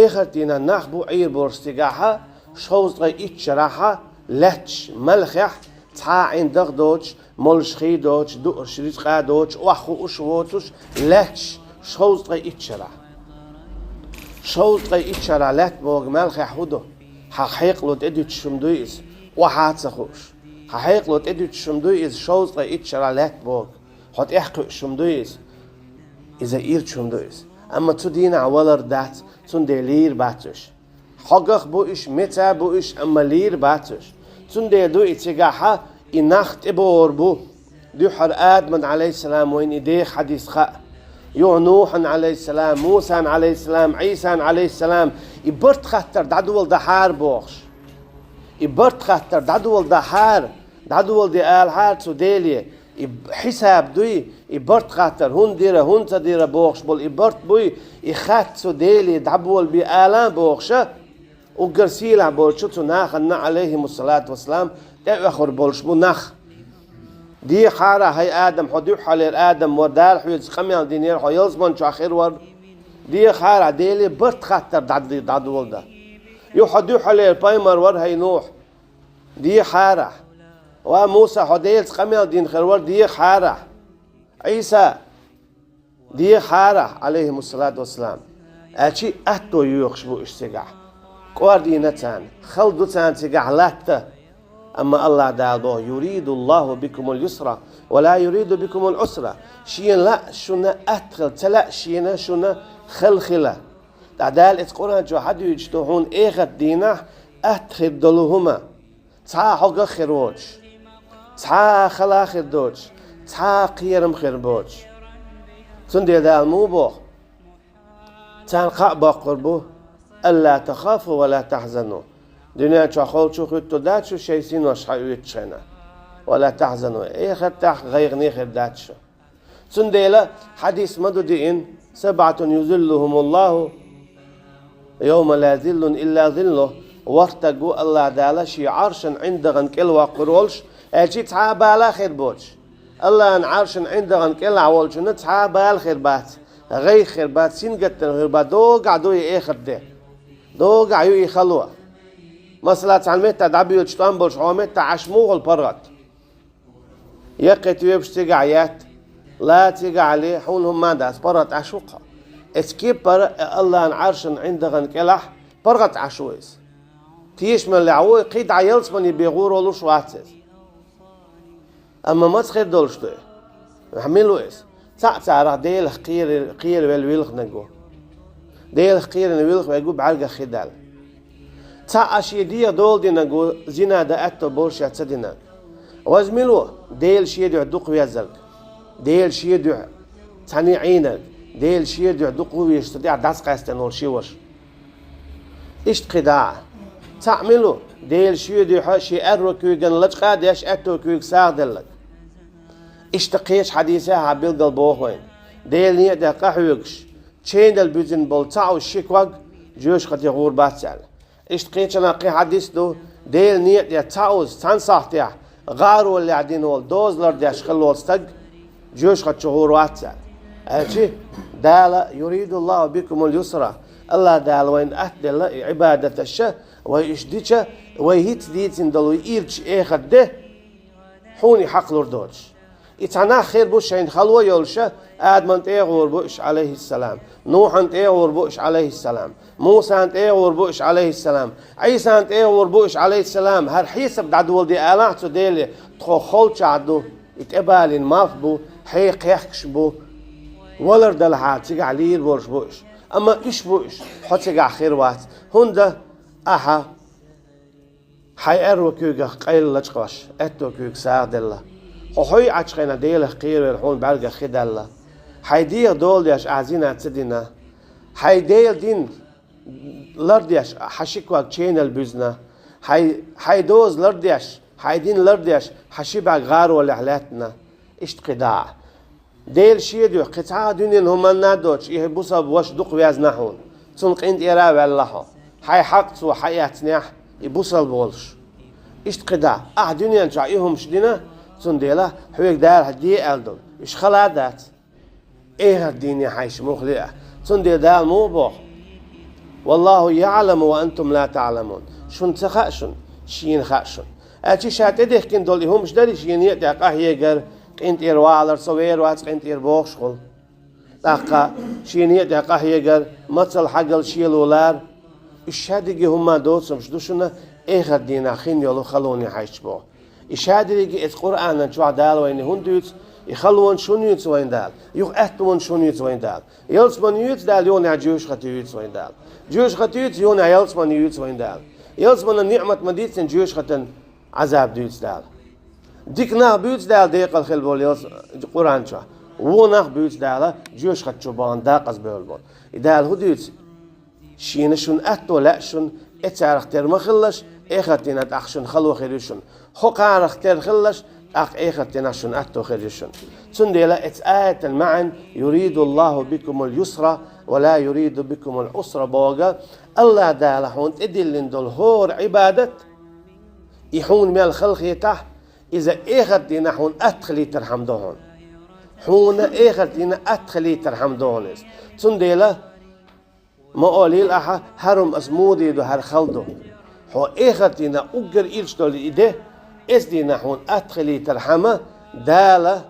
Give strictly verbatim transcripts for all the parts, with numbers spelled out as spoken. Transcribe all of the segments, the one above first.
Эхарт дийнахь нах бу Ӏийр болуш цигахьа, шовзткъе итт шарахьа лаьтташ малхехь, цхьа а ӀиндагӀ доцуш, молуш хий доцуш, дуурш рицкъа доцуш, охьахууш воцуш, лаьтташ шовзткъе итт шарахь. Шовзткъе итт шарахь лаьтта богу малхехь хӀун ду? Хьан хьекъало тӀедуьтуш хӀума дуй иза? Охьа а ца хууш. Хьан хьекъало тӀедуьтуш хӀума дуй иза? Шовзткъе итт шарахь лаьтта богу. Хьо тӀехкхуьуш хӀума дуй иза? Иза ирча хӀума ду иза. Амма цу дийнахь валар дац, цундела лийр бац уьш. Хьогах бу уьш, меца бу уьш, амма лийр бац уьш. Цундела ду и цигахьа, и нах тӀебогӀур бу. Дуьххьара Адаман, Ӏалайхиссалам, вайна и деха хьадис хаьа. Юха Нухьан, Ӏалайхиссалам, Мусан, Ӏалайхиссалам, Ӏийсан, Ӏалайхиссалам, и барт хаттар дӀадоладахьара бохуш. И барт хаттар дӀадоладахьара, дӀадоладе алахьара цу Деле, и хьисаб дуй, и барт хаттар, хӀунда дира, хӀунда ца дира бохуш болу и барт буй, и хатта цу Деле дӀаболабе ала а бохуша, уггар сийлахь болчу цу нахана, Ӏалайхимуссалату вассалам, тӀеоьхур болуш бу нах. Дехахьара, хӀай Адам, хьо дуьххьарлера Адам вара, Дала хьоьца къамел динера, хьо ялсаман чохь хир вара. Дехахьара, Деле барт хаттар дӀа-, дӀадоладан. Юха хьо дуьххьарлера пайхамар вара, хӀай Нухь. Дехахьара. Ва Муса, хьо Делаца къамел дина хир вара, дехахьара. Ӏийса, дехахьара, Ӏалайхимуссалату вассалам. Аьлчи атто йоьхуш бу уьш цигахь. КӀордийна царна, хала ду царна цигахь латта. Амма Аллах Дала боху: «Юриду Аллаху бикумул юсра, ва ла юриду бикумул Ӏусра». Шена лаьа шуна атта хила, ца лаьа шена шуна хала хила. Ткъа Дала эца Къуръан чохь хьадуьйцуш ду хьуна эхарт дийнахь атта хир долу хӀума. Цхьа а хьогах хир воцуш, цхьа а хала хир доцуш, цхьа а кхерам хир боцуш. Цундела Дала муха боху? Царна кхаъ боккхур бу: «Алла тахафу ва ла тахзану». Дуьнен чохь холчу хуьттур дац шу шайн синош хьаоьцучу хенахь. «Ва ла тахзану». Эхартахь гӀайгӀане хир дац шу. Цундела хьадис ма ду диъина: «Сабъатун юзиллухумуллаху йовма ла зиллун илла зиллух». ВорхӀ стаг ву Аллах Дала шен Ӏаршан ӀиндагӀан кӀел воккхур волуш, аьлчи цхьа а бала хир боцуш. Аллахьан Ӏаршан ӀиндагӀан кӀелахь волчунна цхьа а бала хир бац, гӀайгӀа хир бац, сингаттам хир бац, догахь ду и эхарт де. Догахь ю и хало. Масала, цхьана меттахь дӀабоьлчу тӀом болуш хьо меттахь Ӏаш муха волу паргӀат? Яккхий тоьпаш цигахь етта, ла цигахь ле, хьуна хӀумма а дац, паргӀат Ӏаш ву-кх хьо. Эцу кепара а Аллахьан Ӏаршан ӀиндагӀан кӀелахь паргӀат Ӏаш ву иза. Тешамаллехь ву и, кхин дӀа ялсамане бен гӀур волуш вац иза. Амма маца хир долуш ду и? Ахьа мила ву иза? Цхьаъ царах Делах кхера-, кхеравелла вилхинарг ву. Делах кхерина вилха верг ву бӀаьргах хи даьлла. Цхьаъ а шен дегӀан дола динарг ву, зина дан аьтто болуш а ца динарг. Важа мила ву? Дела шен дуьхьа дукха везарг. Дела шен дуьхьа цхьаьна Ӏийнарг. Дела шен дуьхьа дукха ву везаш, цу тӀехь дӀасакъаьстина волу ши ваша. Иштта кхидӀа а. Цхьаъ мила ву? Дела шен дуьхьа шен аьрру куьйгана лачкъа а деш, аьтту куьйга сагӀа делларг. Иштта кхечу хьадисехь а билгал боху вайна: Делан некъа тӀе къахьоьгуш, ченал буьзина болу цхьаъ ши ког жоьжахате гӀур бац аьлла. Иштта кхечанхьа кхин хьадис ду: Делан некъа тӀе цхьаъ цхьана сахьтехь гӀаролехь дина волу доза лардеш хилла волу стаг жоьжахати чу гӀур вац аьлла. Аьлчи, Дала: «Юридуллаху бикумул юсра». Аллах Дала вайна атта делла и Ӏибадаташа, вай уьш дича, вай хӀинца дийцина долу ирча эхарт де, хьуна и хьакъ лур доцуш. И цхьа нах хир бу шайна хало йолуша, Адаман тӀе а гӀур бу уьш, Ӏалайхиссалам, Нухьан тӀе а гӀур бу уьш, Ӏалайхиссалам, Мусан тӀе а гӀур бу уьш, Ӏалайхиссалам, Ӏийсан тӀе а гӀур бу уьш, Ӏалайхиссалам. ХӀара хьесап дӀадоладе алахь цу Деле, тхо холчахь ду, и тӀебалийна малх бу, хье кхехкаш бу, валар далахьара цигахь лийр болуш бу уьш. Амма уьш бу уьш, хьо цигахь хир вац, хӀунда ахьа хьайн аьрру куьйгах къайла лачкъош, аьтту куьйга сагӀа делла. Хьо хьуй Ӏачу хенахь Делах кхеравелла, хьуна бӀаьргах хи даьлла. Хьайн дегӀан дола деш ахьа зина ца дина. Хьайн Делан дин лардеш хьан ши ког ченал буьзна. Хьайн, хьайн доза лардеш, хьайн дин лардеш хьан ши бӀаьрг гӀаролехь лаьттина. Иштта кхидӀа а. Делан шен дуьхьа кхин цхьа а дуьненан хӀуманна а доцуш, и бусалба ваша дукха везна хьуна. Цунна къинтӀера а ваьлла хьо. Хьайн хьакъ цо хьаэцнехь, и бусалба волуш. Иштта кхидӀа, ахьа дуьнен чохь и хӀумаш дина, цундела хьоьга Дала де аьлла долу, уьш хала а дац. Эхарт дийне хьайша муха лиъа. Цундела Дала муха боху? «Валлаху яъламу ва антум ла таъламун». Шуна ца хаьа шуна, шена хаьа шуна. Аьлча ша тӀедехкина долу и хӀумаш дарий, шена а тӀехь къахьегар, къинтӀера валар, со вер вац къинтӀера бохуш хуьлу. ТӀаккха шена а тӀехь къахьегар, мацалла хьагал шело лар. Уьш шадерриге хӀумма доцурш ду шуна, эхарт дийнахь хин йолу халоне хьаьжча боху. И шадерриге эца Къуръанан чохь Дала вайна хӀунда дуьйцу, и халонаш хӀунда юьйцу вайна Дала, юха аьттонаш хӀунда юьйцу вайна Дала. Ялсамани юьйцу Дала, юха жоьжахати юьйцу вайна Дала. Жоьжахати юьйцу, юха ялсамани юьйцу вайна Дала. Ялсаманан ниъмат ма дийцина, жоьжахатан Ӏазаб дуьйцу Дала. Дика нах буьйцу Дала декъала хила болу ялс-, Къуръан чохь. Вон нах буьйцу Дала, жоьжахати чу бахана декъаза бевлла болу. И Дала хӀун дуьйцу? Шена шуна аьтто лаьа шуна, эцарах тера ма хилалаш, эхарт дийнахь тӀаккха шуна хало хир ю шуна. ХӀокхарах тера хилалаш, тӀаккха эхарт дийнахь шуна аьтто хир ю шуна. Цундела эца аятан маьӀна: «Юридуллаху бикумул юсра ва ла юриду бикумул Ӏусра», боху, АллахӀ Дала хьуна тӀедиллина долу хӀора Ӏибадат, и хьуна мел хала хетахь, иза эхарт дийнахь хьуна атта хилийтархьама до хьуна. Хьуна эхарт дийнахь атта хилийтархьама до хьуна иза. Цундела ма олийла ахьа, хӀара хӀума аса муха дийр ду, хӀара хала ду. Хьо эхарт дийнахь уггар ирча долу и де, эцу дийнахь хьуна атта хилийтархьама Дала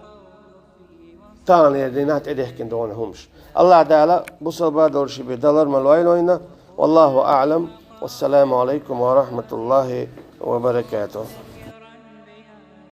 таханлера дийнахь тӀедехкина долу хӀумаш. АллахӀ Дала бусалба долуш бен далар ма лойла вайна. Валлаху аълам. Вассаламу алайкум ва рахматуллахи ва баракатух.